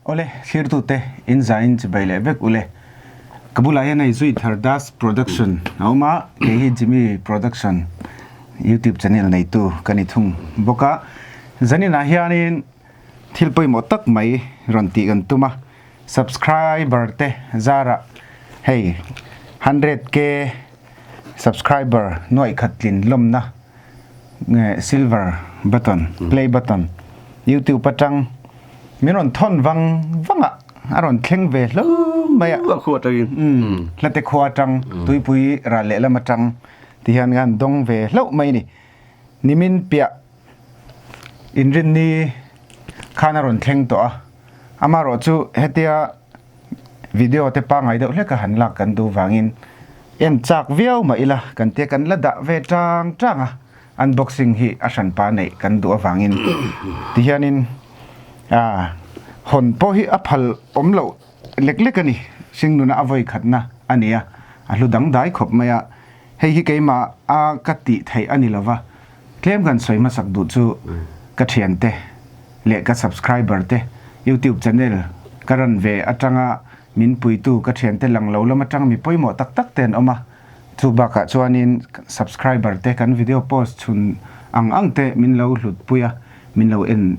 Awle, thlirtute in zain chibai leh vek ule. Ka bulah hian hei Zui Thar Das Production a awm a, kei hi Jimmy Production YouTube channel neitu ka ni thung bawk a. Zaninah hianin thil pawimawh tak mai rawn tih kan tum a, subscriber te zarah hei 100K subscriber nuaih khat tlin lawmna silver button play button youtube atang min rawn thawn vang vang a a rawn thleng ve hlo mai a khua atangin hlate khua atang tuipui ral leh lam atang ti hian kan dawng ve hloh mai ni nimin piah inrinni khan a rawn thleng tawh a amaherawh chu hetia Video te pangai deuh hlek a han lak kan duh vangin en chak viau mah ila kan tia kan la dah ve tang tang a, unboxing hi a hranpa neih kan duh avangin tihianin ah hawn pawh hi a phal awm loh lek lek a ni, hringnuna a vawi khatna a ni a, a hlu dangdai khawp mai a, hei hi keimah a ka tih theih a ni lova, tlem kan sawi hmasak duh chu ka thiante. leh ka subscriber te youtube channel ka run ve atanga min puitu ka thiante lang lo lam atang mi pawimawh tak tak te an awm a, chu bakah chuanin subscriber te kan video post chhun ang ang te min lo hlut pui a, min lo en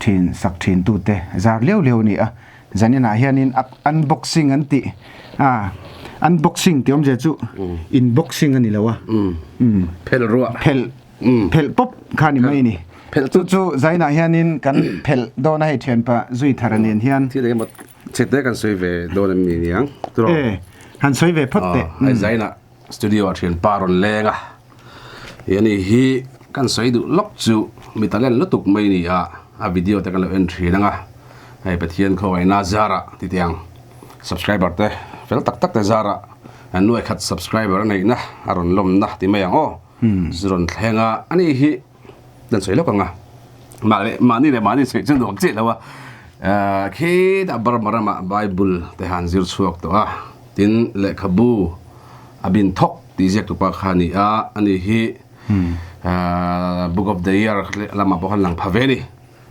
thin sak thin tu te zar liau liau a ni a, zaninah hianin unboxing an tih a unboxing tih awmzia chu inboxing a ni lo a, phelh ruah phelh Phelh pawp kha ni mai ni. Phelh chu chu zainah hianin kan phelh dawn a hei thianpa zui thar nen hian. Thil engemaw chete kan sawi ve dawn em ni niang tiraw? E, han sawi ve phawt teh. Hei zainah studio ah thianpa rawn leng a, i ani hi kan sawi duh lawk chu mi talent lutuk mai ni a, a video te kan lo en thin ang a, hei Pathian khawngaihna zarah titiang subscriber te fel tak tak te zarah nuaikhat subscriber a neihna a rawn lawmna ti mai ang aw. Zu rawn thleng a, ani hi kan sawi lawk ang a, mah leh mahni leh mahni sawi chu nuam chiah lo a, khitah Burma ramah Bible te han zir chhuak tawh a, tin lehkhabu a bin thawk tih ziak tupa kha a ni a, ani hi Book of the Year lamah pawh khan lang pha ve a ni,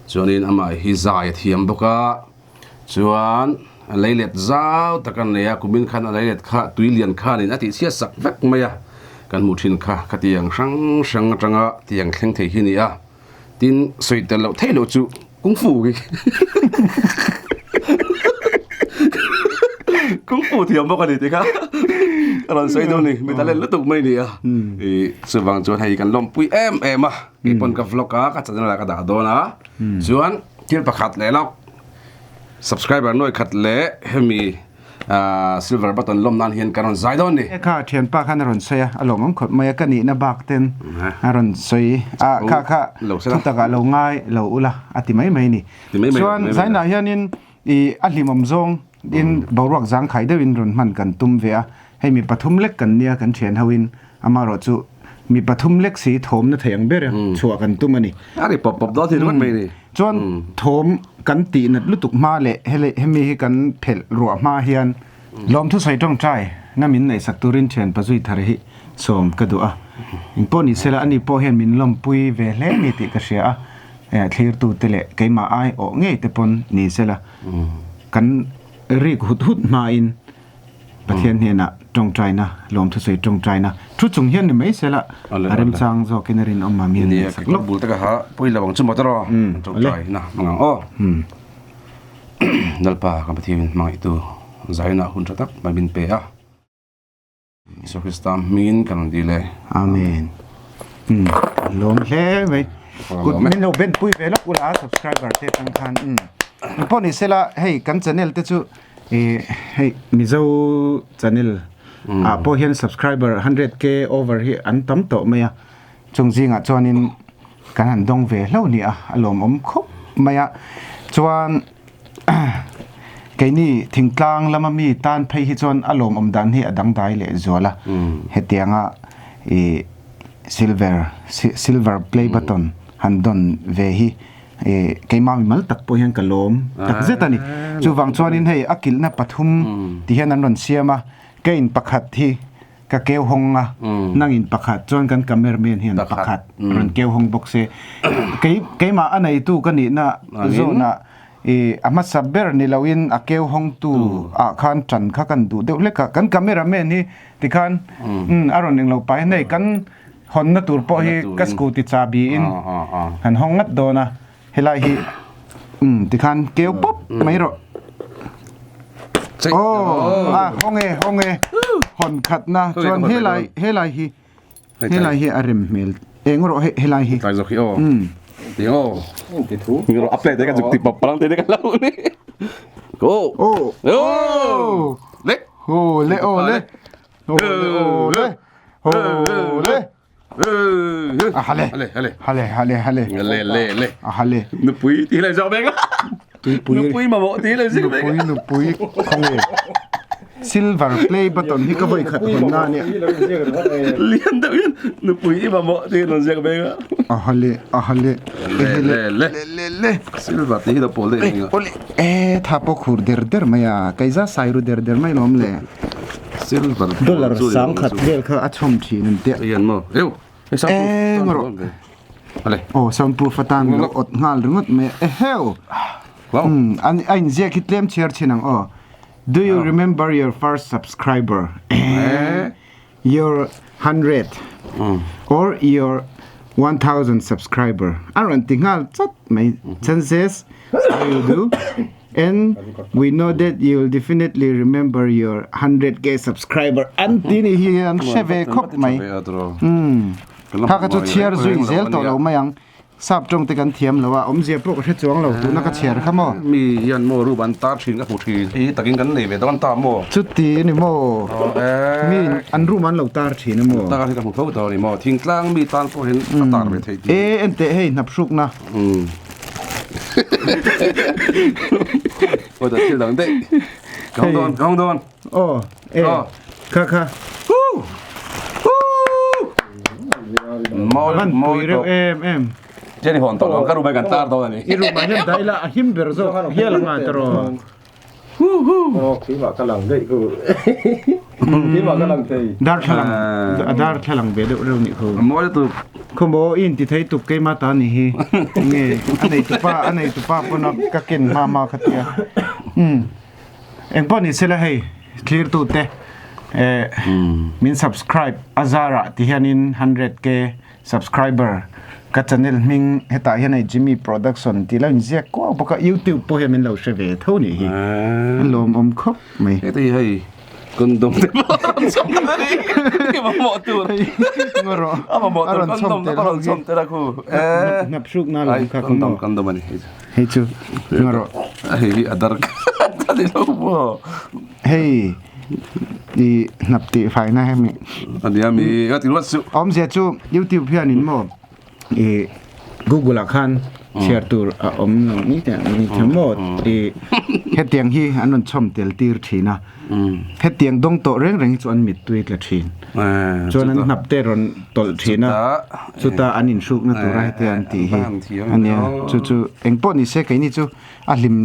chuanin amah hi zai a thiam bawk a, chuan a leilet zau tak a nei a, kumin khan a leilet kha tui lian khanin a tihchhiat sak vek mai a, kan hmuh thin kha khatiang hrang hrang atanga tiang thleng thei hi a ni a, tin sawi tel loh theih loh chu kung fu hi kung fu thiam bawk a ni tih kha ka rawn sawi dawn a ni, mi talent lutuk mai a ni a, ih chuvang chuan hei kan lawmpui em em a, keipawn ka vlog a ka channel ah ka dah dawn a, chuan. Thil pakhat leh lo subscriber nuai khat leh hemi silver button lawm nan hian ka rawn zai dawn ni. Kha thianpa khan a rawn sawi a, a lawmawm khawp mai a, ka nihna bak ten a rawn sawi a, kha kha thutak ah lo ngai lo ula a ti mai mai ni. Chuan zainah hianin i a hlimawm zawng in boruak zangkhai deuhin rawn hman kan tum ve a, hei mi pathum lek kan nia kan thian ho in amarawh chu mi pathum lek si thawm na thei ang ber chhuah kan tum a ni. A ri pawp pawp dawn thei ringawt mai ni. Chuan thawm kan tih nat lutuk hma leh hemi hi kan phelh ruah hma hian lawmthu sawi tawngtai na min neihsak turin thian pazui thar hi sawm ka duh a. Engpawh ni sela ani pawh hian min lawmpui ve hle a ni tih ka hria a, thlirtute leh keimah ai awh ngei te pawn ni sela kan rik hut hut hmain Pathian hnenah tawngtaina, lawmthusawi tawngtaina thu chung hian ni mai sela a remchang zawkin a rinawm a mi an ngaihsak lawk. Bul te ka ha pui lo ang chu maw tawrh tawngtaina hmang ang aw. Lalpa kan Pathian hmangaihtu Zionah hun tha tak mai min pe a. Isua Krista hmingin kan rawn dil e. Amen. Lawm hle mai. Kut min lo ben pui ve lawk ula subscriber te tang khan. Pawh ni sela hei kan channel te chu hei Mizo channel ah pawh hian subscriber 100k over hi an tam tawh mai a. Chung zingah chuanin kan han dawng ve hlo ni a, a lawmawm khawp mai a. Chuan keini thingtlang lama mi tan phei hi chuan a lawmawm dan hi a dangdai leh zual a. Hetianga ih silver silver play button han dawn ve hi ih keimah mimal tak pawh hian ka lawm takzet a ni. Chuvang chuanin hei a kilhna pathum ti hian an rawn siam a, kein pakhat hi Ka keu hawng a, nangin pakhat chuan kan cameraman hian pakhat rawn keu hawng bawk se. Kei keimah a neitu ka nihna zawnah I a hmasa ber ni loin a keu hawngtu ah khan ṭan kha kan duh deuh hlek a, kan cameraman hi tikhan umm a rawn englo pai hei kan hawnna tur pawh hi ka scooty chahbi in kan hawng ngat dawn a, helai hi umm tikhan keu pawp mai rawh. Aw a hawng e hawng e hawn khatna chuan helai helai hi Helai hi a rem hmel eng rawh hei helai hi. Tlai zawk hi aw. Ti aw. Ti thu. Ngiro a plate ka zuk ti pap palang te ka lo ni. Go. Oh. Oh. Le. Ho le o le. Ho le o le. Ho le. A hale. Hale hale. Hale hale hale. Le le le. A hale. Nupui ti lai zawk beng. Tuipui. Nupui ma mo ti lai zik beng. Nupui nupui khawnge. Silver play button hi ka vawi khat hawn na ania. Lian deuh hian nupui i mamawh tih rawn ziak veng a. A hale a hale Le le le le le Silver tih hi lo pawl daih veng a. Awle e tha pawh khur der der mai a keiza sai ru der der mai lawm le. Silver Dollar sangkhat vel kha a chhawm thin an tia. Hian maw eu hei sound proof Eng rawh. Hale. Aw sound proof atan lo awt nghal ringawt mai a eheu. Wow. An a inziak hi tlem chhiar thin ang aw. Do you remember your first subscriber? Eh? Your 100 or your 1000 subscriber? A rawn ti nghal chat mai. Chances are you do and we know that you'll definitely remember your 100k subscriber an ti ni hi an hre ve khawp mai. Kha kha chu chhiar zui zel tawh lo mai ang. Sap tawng te kan thiam lo a, awmzia pawh ka hre chuang lo, tuna ka chhiar kha maw? Mi hian maw room an tar thin ka hmu thin, hei takin kan nei ve dawn ta maw? Chuti a ni maw? Mi an room an lo tar thin a maw? Tar hi ka hmu tho tawh a ni maw? Thingtlang mi tan pawh hian a tar ve theih tih. E enteh hei hnap hrukna. Aw ta thil dang daih. Ka hawng dawn, ka hawng dawn. Aw e kha kha. Mawi mawi reuh em em. Jenny hawn tawh lo ka room ah kan tar dawn a ni. I room ah hian daih la a him ber zawk hial anga ta rawh. Keimah ka lang daih khu. Keimah ka lang thei. Darthlalang a darthlalang ve deuh reuh nih khu. Mawi lutuk. Khawmaw i inti thei tuk keimah ta ni hi. Nge a nei tupa a nei tupa pawn a ka ken hma hma kha tia. Umm. Eng pawh ni sela hei thlirtute eh min subscribe a zarah ti hianin 100k subscriber ka channel hming hetah hian hei Jimmy Production tih lo inziak kuau bawk a YouTube pawh hian min lo hre ve tho nih hi a lawmawm khawp mai. Heti hei condom te pawh a rawn chhawm tel a ni i mamawh tur ngaw rawh a mamawh a tur rawn chhawm condom te tel pawh a ho rawn hi chhawm tel a khu eh hnap hruk na lam kha condom condom a ni hei chu. Hei chu nga rawh. Hei hi a dar ka ni lo maw. Hei i hnap tih faina hemi. A nia mi a ti ruat suh. Awmzia chu YouTube hianin maw i Google ah khan chhiar tur a awm lo ni teh ni teh maw i hetiang hi an rawn chhawm tel tir thin a. Hetiang dawng tawh reng reng hi chu an mittui tla thin. Chuan an hnap te rawn tawlh thin a, chuta an inhrukna tura hetia an tih hi a nia. Chu chu eng pawh ni se keini chu a hlim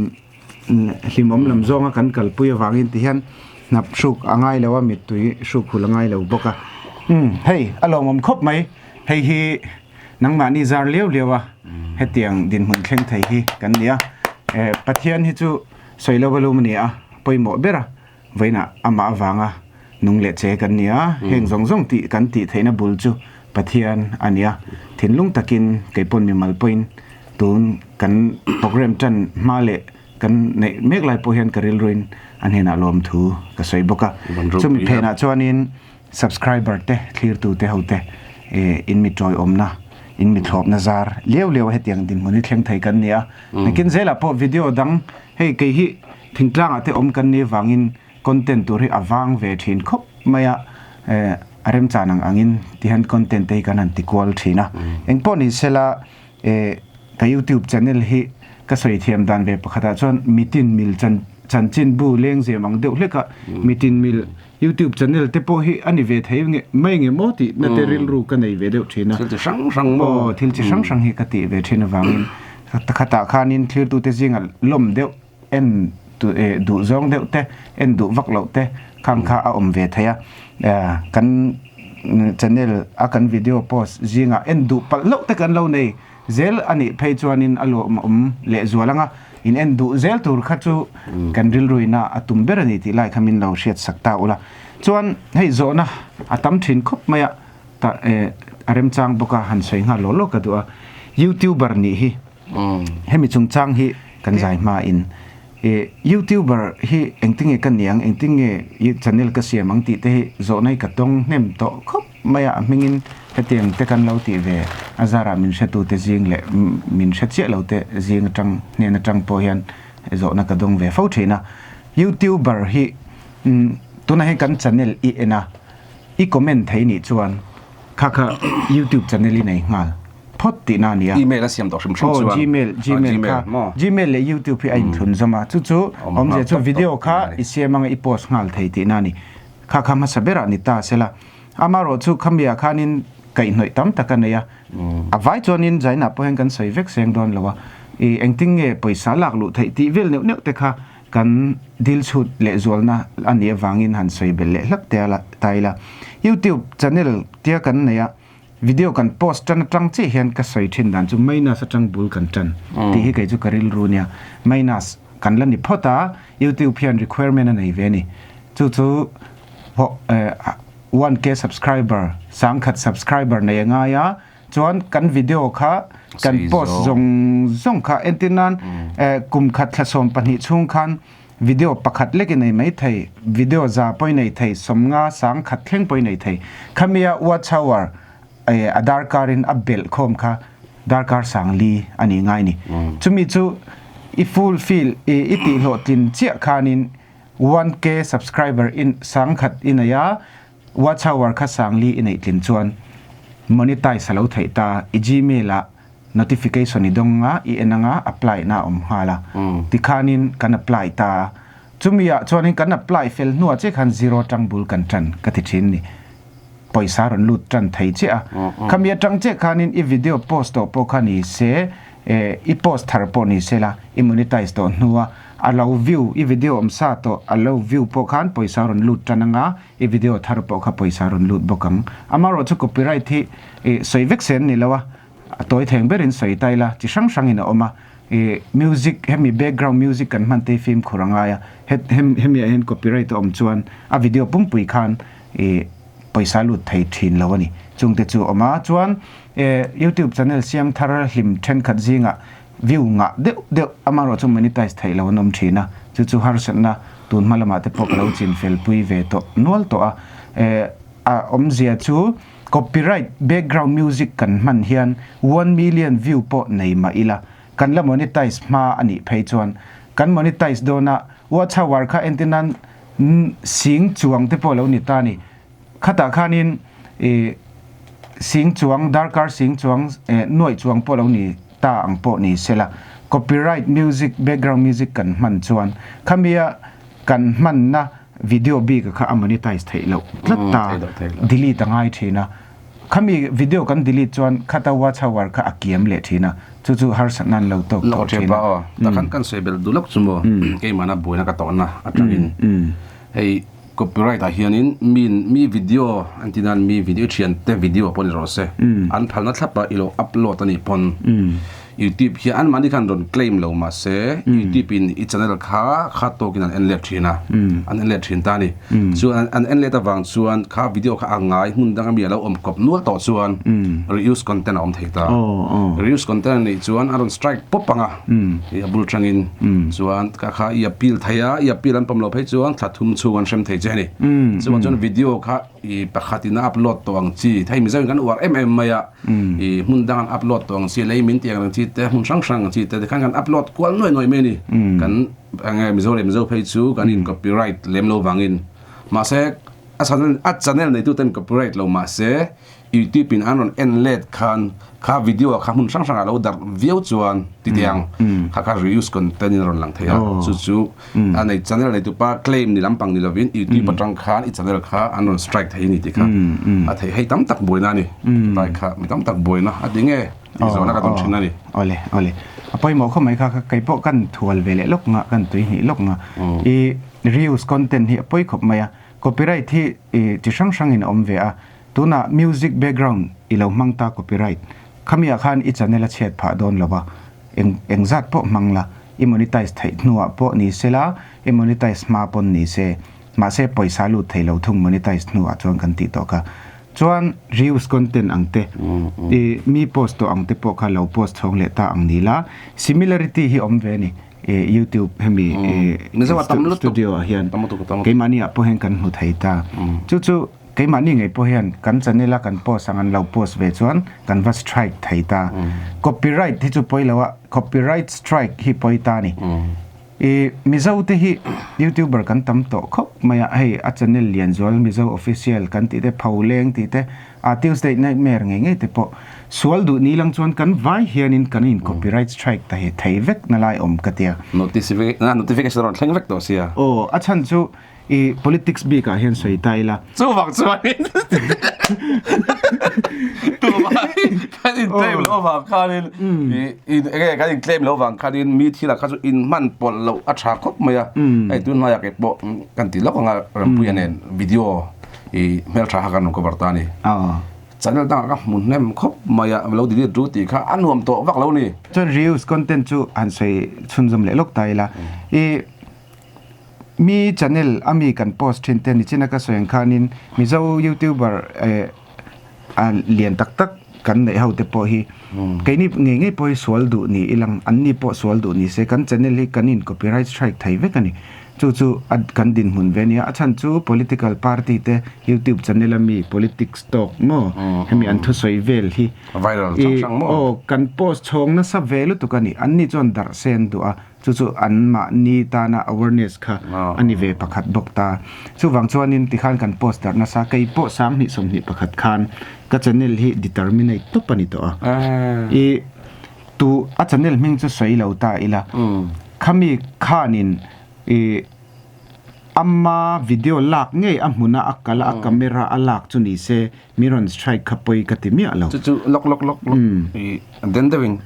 hlimawm lam zawnga kan kalpui avangin ti hian hnap hruk a ngai lo a, mittui hruk hul a ngai lo bawk a. Umm hei a lawmawm khawp mai, hei hi nangmahni zar liau liau a hetiang dinhmun thleng thei hi kan ni a. Pathian hi chu sawi lo a lum a ni a, pawimawh ber a. Vawiinah amah avanga nung leh che kan ni a, heng zawng zawng tih kan tih theihna bul chu Pathian a ni a. Thinlung takin kei pawn mimal pawhin tun kan program tan hma leh kan neih mek lai pawh hian ka rilruin a hnenah lawmthu ka sawi bawk a. Chumi phenah chuanin subscriber te, thlirtu te ho te in mi tawiawmna, in mi thlawpna zar liau liau a hetiang dinhmun hi thleng thei kan ni a. Nakin zelah pawh video dang hei kei hi Thingtlangah te awm kan nih vangin content tur hi a vang ve thin khawp mai a, a remchan ang angin tihian content te hi kan han ti kual thin a. Engpawh ni sela ka youtube channel hi ka sawi thiam dan ve pakhatah chuan mitin mil chan chanchinbu lengzem ang deuh hlek a, mitin mil youtube channel te pawh hi a ni ve thei nge mai nge maw tih na te rilru ka nei ve deuh thin a. Thil chi hrang hrang maw? Aw, thil chi hrang hrang hi ka tih ve thin avangin khatah khanin thlirtute zinga lawm deuh en duh zawng deuh te, en duh vak loh te khang kha a awm ve thei a. Kan channel a kan video post zingah en duh palh loh te kan lo nei zel a nih phei chuanin a lawmawm lehzual ang a. In en duh zel tur kha chu kan rilruina a tum ber a ni tih lai kha min lo hriat sak ta ula. Chuan hei zawhna a tam thin khawp mai a, ta a remchang bawk a han sawi nghal law law ka duh a. Youtuber nih hi hemi chungchang hi kan zai hmain Youtuber hi engtinge ka niang, engtinge channel ka siam ang tih te hi zawhna hi ka tawng hnem tawh khawp mai a, a hmingin hetiang te kan lo tih ve a zarah min hretute zing leh min hre chiah lo te zing atang hnen atang pawh hian zawhna ka dawng ve fo thin a. Youtuber hi tunah hian kan channel i en a, i comment thei nih chuan kha kha YouTube channel i nei nghal phawt tihna a ni a. Email a siam tawh hrim hrim chuan. Aw Gmail, Gmail kha Gmail leh YouTube hi a inthlun zawm a, chu chu awmzia chu video kha i siam anga i post nghal thei tihna a ni. Kha kha hmasa berah ni ta sela. Amaherawh chu khamiah khanin kaihhnawih tam tak a nei a, a vai chuanin Jaina pawh hian kan sawi vek seng dawn lo a, i engtin nge pawisa lak luh theih tih vel neuh neuh te kha kan dil chhut leh zualna a nih avangin han sawi belh leh hlak te a ta ila. YouTube channel tia kan nei a, video kan post tan atang chiah hian ka sawi thin dan chu minus atang bul kan tan tih hi kei chu ka rilru nia. Minus kan la ni phawt a, YouTube hian requirement a nei ve a ni. Chu chu 1K subscriber, sangkhat subscriber nei a ngai a, Chuan kan video kha kan post zawng zawng kha entir nan kum khat thla 12 chhung khan video pakhat lek i nei mai thei, video za pawh i nei thei, 50 sangkhat thleng pawh i nei thei. Khamia watch hour a darkar in a belh khawm kha darkar 4000 a ni ngai ni. Chumi chu i fulfill i tihhlawhtlin chiah khanin 1K subscriber in sangkhat i nei a, Watch hour kha 4000 i neih tlin chuan monetize a lo theih ta, i gmail ah notification i dawng a, i en anga apply na a awm nghal a, tikhanin kan apply ta a, chumi ah chuanin kan apply fel hnuah chiah khan zero atang bul kan tan ka ti thin ni, pawisa rawn lut tan thei chiah a, khami atang chiah khanin i video post tawh pawh kha ni se, i post thar pawh ni se la, i monetize tawh hnua a lo view, i video awm sa tawh a lo view pawh khan pawisa rawn lut tan anga, I video thar pawh kha pawisa rawn lut bawk ang. Amaherawhchu copyright hi i sawi vek se an ni lo a, a tawi theng berin sawi ta ila chi hrang hrangin a awm a. I music hemi background music kan hman te hi fimkhur a ngai a, hemi ah hian copyright a awm chuan a video pumpui khan i pawisa lut thei thin lo a ni. Chungte chu a awm a, chuan YouTube channel siam thar hlim thenkhat zingah view ngah deuh deuh amaherawhchu monetize theih lo an awm thin a, chu chu harsatna tun hma lamah te pawh ka lo chin fel pui ve tawh nual tawh a, eh a awmzia chu copyright background music kan hman hian 1 million view pawh nei mah ila kan la monetize hma a nih phei chuan kan monetize dawn a watch hour kha entir nan sing chuang te pawh lo ni ta a ni khatah khanin ih sing chuang darkar sing chuang eh nuaih chuang pawh lo ni ta ang pawh ni sela copyright music background music kan hman chuan khamia kan hmanna video bik kha a monetize theih loh tlat ta delete a ngai thin a khami video kan delete chuan khata watch hour kha a kiam leh thin a chu chu harsatna an lo tawk tawh thin a. Takhan kan sawi belh duh lawk chu maw keimahna buaina ka tawhna atangin hei Copyright ah hianin min mi video an ti nan mi video thian te video pawh ni rawh se an phalna thlap a ilo upload a nih pawn youtube hian an mahni khan rawn claim lo mahse youtube in i channel kha kha tawkin an en let thin a an en let thin ta a ni chuan an en let avang chuan kha video kha a ngai hmun danga mi alo awm kawp nual tawh chuan reuse content a awm thei ta reuse content a nih chuan a rawn strike pawp ang a. I a bul tangin chuan ka kha i appeal thei a, i appeal an pawm loh phei chuan thla thum chhung an hrem thei che a ni. Chuvang chuan video kha i pakhat in a upload tawh ang chi, hei Mizo in kan uar em em mai a, i hmun dang an upload tawh ang chi, lei min tih ang chi te, hmun hrang hrang ang chi te tikhan kan upload kual nuai nuai mai a ni. Kan enge Mizo leh Mizo phei chu kan in copyright lem lo vangin mahse a channel a channel neituten copyright lo mahse Youtube in an rawn en let khan kha video ah kha hmun hrang hrang ah lo darh viau chuan ti teh ang kha kha reuse content in a rawn lang thei a chu chu a nei channel nei tupa claim ni lampang ni lovin youtube atang khan i channel kha an rawn strike thei a ni tih kha a theih hei tam tak buaina a ni tlai kha mi tam tak buaina a ti nge tih zawhna ka tum thin a ni. Awle awle a pawimawh khawp mai kha kha kei pawh kan thual ve leh lawk nga kan tui hnih lawk nga i reuse content hi a pawi khawp mai a copyright hi chi hrang hrang in a awm ve a Tunah music background i lo hmang ta copyright khamiah khan i channel a chhiat phah dawn lo a, eng engzat pawh hmang la. I monetize theih hnuah pawh ni sela, i monetize hma pawn ni se. Mahse pawisa lut thei lo thung monetize hnuah chuan kan tih tawh kha. Chuan reuse content ang te, i mi post tawh ang te pawh kha lo post chhawng leh ta ang ni la. Similarity hi awm ve a ni YouTube hemi studio ah hian keimahni ah pawh hian kan hmu thei ta. Chu chu keimahni ngei pawh hian kan channel a kan post ang an lo post ve chuan kan va strike thei ta. Copyright hi chu pawi lo a, copyright strike hi pawi ta a ni. I Mizo te hi YouTuber kan tam tawh khawp mai a, hei a channel lian zual Mizo Official kan tih te, Pholeng tih te, a Tuesday Nightmare ngei ngei te pawh sual duh ni lang chuan kan vai hianin kan in copyright strike ta hi thei vek na lai awm ka tia. Notification a rawn thleng vek tawh sia. Aw, a chhan chu I politics bik ah hian sawi ta ila. Chuvang chuanin tumah hi kan in claim loh avang khanin i enge kan in claim loh avang khanin mi thil ah kha chu in hman pawlh loh a tha khawp mai a. Hei tun hnuaiah kei pawh kan ti lawk anga Rampuia nen video i hmeltha kha kan rawn cover ta a ni. Channel dangah ka hmu hnem khawp mai a, lo delete ru tih kha a nuam tawh vak lo ni. Chuan reels content chu han sawi chhunzawm leh lawk ta ila. I Mi channel a mi kan post thin te nichina ka sawi ang khanin Mizo youtuber eh a lian tak tak kan neih ho te pawh hi keini ngei ngei pawh hi sual duh ni ilang an ni pawh sual duh ni se kan channel hi kan in copyright strike thei vek a ni. Chu chu a kan dinhmun ve nia a chhan chu political party te youtube channel a mi politics talk maw hemi an thusawi vel hi Viral hrang hrang maw? Aw kan post chhawng nasa ve lutuk a ni an ni chuan darh se an duh a. Chu chu an mahni tana awareness kha a ni ve pakhat bawk ta. Chuvang chuanin tikhan kan post darh nasa, kei pawh 2021 khan ka channel hi determinate tawp a ni tawh a. I tu a channel hming chu sawi lo ta ila, khami khanin i ama video lak ngei a hmuna a kal a, a camera a lak chu ni se mi rawn strike kha pawi ka ti miah lo. Chu chu lawk lawk lawk lawk i den deuhin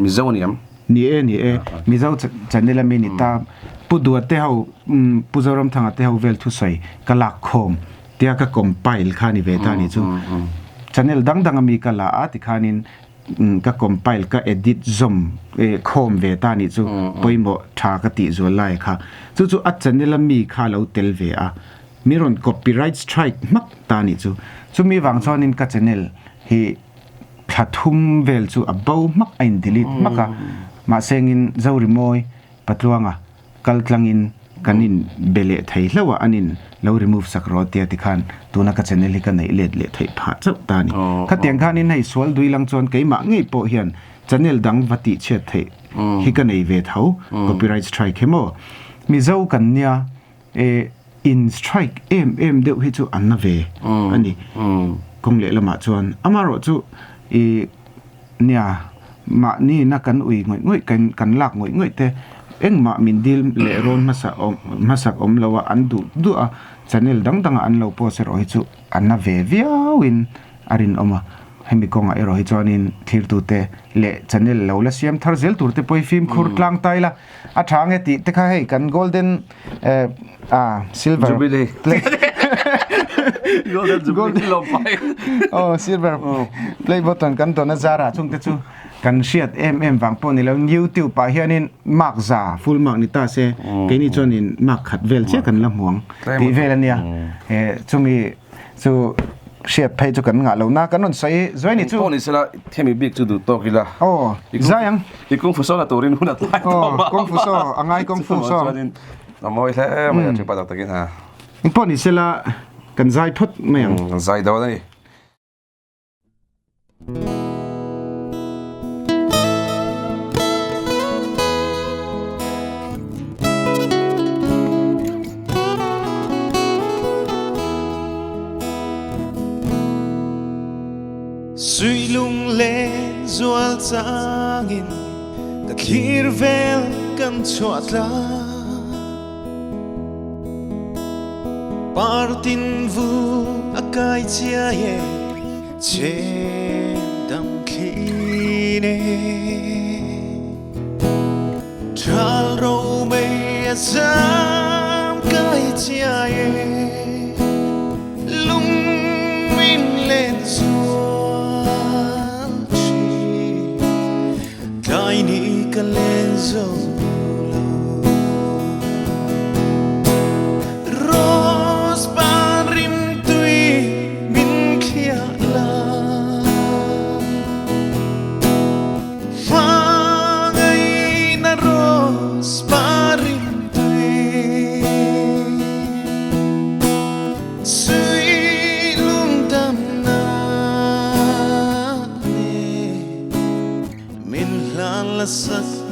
Mizo a ni em? Ni e, ni e. Mizo channel a mi ni ta. Pu Dua te ho, Pu Zoramthanga te ho vel thusawi ka lak khawm tia ka compile kha ni ve ta ni chu. Channel dang dang a mi ka la a tikhanin ka compile, ka edit zawm khawm ve ta ni chu pawimawh tha ka tih zual lai kha. Chu chu a channel a mi kha lo tel ve a. Mi rawn copyright strike hmak ta ni chu. Chumi vang chuanin ka channel hi Thla thum vel chu a bo hmak a in delete hmak a, mahse engin Zorimawi Patluanga kal tlangin kan in be leh thei hlauh a, an in lo remove sak rawh tia tikhan tuna ka channel hi ka neih let leh theih phah chauh ta a ni. Khatiang khanin hei sual dui lang chuan keimah ngei pawh hian channel dang va tih chhiat theih hi ka nei ve tho, copyright strike hi maw. Mizo kan nia E in strike em em deuh hi chu an na ve a ni. Kawng leh lamah chuan amaherawh chu i nia mahni na kan ui ngawih ngawih kan kan lak ngawih ngawih te engmah min dil leh rawn hmasa awm hmasak awm lo a an duh duh a channel dang dangah an lo post erawh hi chu an na ve viauin a rinawm a. Hemi kawngah erawh hi chuanin thlirtute leh channel lo la siam thar zel turte pawh hi fimkhur tlang ta ila. A tha nge tih te kha hei kan golden eh ah silver Jubilee. play Golden Jubilee lawm pai. Oh silver play button kan tawn a zara chung te chu kan hriat em em vang pawh ni lo YouTube ah hianin mark za full mark ni ta se keini chuanin mark khat vel chiah kan la hmuang tih vel ania eh chumi Chu hriat phei chu kan ngah lo na kan rawn sawi zuai ni chu. Pawh ni sela themi bik chu duh tawk ila. Aw zai ang. I kung fu saw la turin hun a tlai tawp a. Aw kung fu saw a ngai kung fu saw. Chuanin a mawi hle mai a thipa tak takin ha. Pawh ni sela kan zai phawt mai ang. Kan zai dawn a ni. Suih lunglen zual changin ka thlir vel kan chhuah tlang Partin vu a kai chiai e Chen dam thli ne Ṭhal romei a zam kai chiai e Lung min len zual ṭhin Tlai ni ka len zo lo. Hla sak.